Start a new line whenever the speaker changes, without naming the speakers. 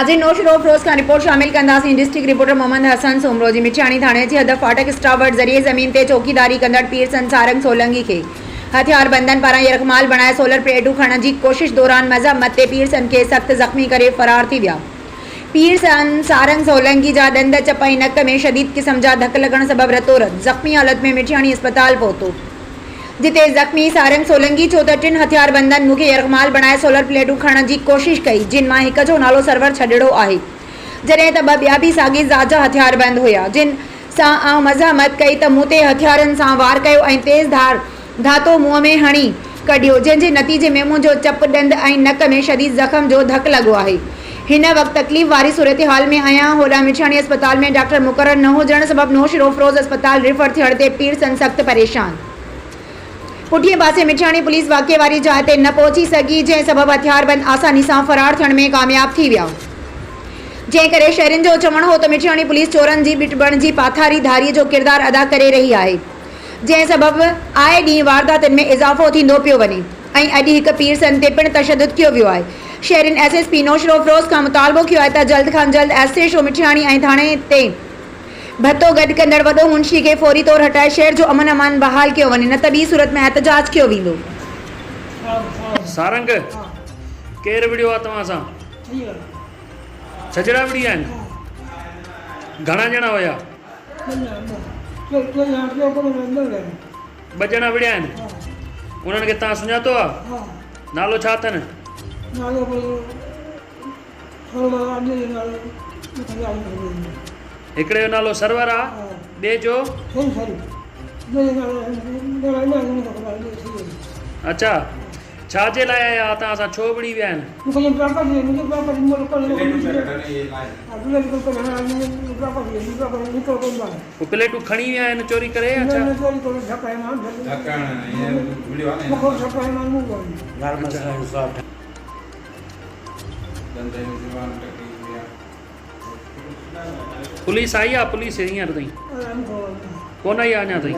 ناظرين نوشھروفروز کان رپورٽ شامل ڪنداسين ڊسٽرڪٽ رپورٽر محمد حسن سومرو جي مٺياڻي ٿاڻي جي حد ڦاٽڪ اسٽاورڊ ذريعي زمين تي چوڪيداري ڪندڙ پيرسن سارنگ سولنگي کي هٿياربندن پاران يرغمال بڻائي سولر پليٽون کڻڻ جي ڪوشش دوران مزاحمت تي پيرسن کي سخت زخمي ڪري فرار ٿي ويا پيرسن سارنگ سولنگي جا ڏند چپ ۽ نڪ ۾ شديد قسم جا ڌڪ لڳڻ سبب رتو رت زخمي حالت ۾ مٺياڻي اسپتال پهتو. جتي زخمي سارنگ سولنگي چيو ته ٽن هٿياربندن مون کي يرغمال بڻائي سولر پليٽون کڻڻ جي ڪوشش ڪئي، جن مان هڪ جو نالو سرور ڇڏڙو آهي، جڏهن ته ٻه ٻيا به ساڳي ذات جا هٿياربند هيا، جن سان آئون مزاحمت ڪئي ته مون تي هٿيارن سان وار ڪيو ۽ تيز ڌار ڌاتو منهن ۾ هڻي ڪڍيو، جنهن جي نتيجي ۾ منهنجو چپ، ڏند ۽ نڪ ۾ شديد زخم جو ڌڪ لڳو آهي. هن وقت تڪليف واري صورتحال ۾ آهيان، هوڏانهن مٺياڻي اسپتال ۾ ڊاڪٽر مقرر نه هجڻ سبب نوشھروفروز اسپتال ريفر ٿيڻ تي پيرسن سخت پريشان. پٺئين پاسي مٺياڻي پوليس واقعي واري جاء تي نه پهچي سگهي، جنهن سبب هٿياربند آساني سان فرار ٿيڻ ۾ ڪامياب ٿي ويا. جنهن ڪري شهرين جو چوڻ هو ته مٺياڻي پوليس چورن جي ٻٽ بڻجي پاٿاري ڌاري جو ڪردار ادا ڪري رهي آهي، جنهن سبب آئي ڏينهن وارداتن ۾ اضافو ٿيندو پيو وڃي. ۽ اڄ هڪ پيرسن تي پڻ تشدد ڪيو ويو آهي. شهرين ايس ايس پي نوشھروفروز کان مطالبو ڪيو آهي ته جلد کان جلد ايس ايڇ او مٺياڻي ۽ ٿاڻي تي ڀتو گڏ ڪندڙ وڏو منشي کي فوري طور هٽائي شهر جو امن امان بحال ڪيو وڃي نه ته ٻي صورت ۾ احتجاج ڪيو ويندو.
سارنگ، ڪير وڙهيو آ توهان سان؟ ڇڄڙا وڙهي آهن؟ گهڻا ڄڻا هيا؟ ٻه ڄڻا وڙهيا آهن. انهن کي توهان سڃاتو آ؟ نالو ڇا اٿن؟ هڪڙي جو نالو سرور آ، ٻئي جو؟ اڇا، ڇا جي لاء آيا ها توهان سان ڇو وڙهي ويا آهن؟ هو پليٽون کڻي ويا آهن چوري ڪري يا ڇا؟ پوليس آئي آ پوليس هينئر تائين ڪونه آئي آ اڃا تائين.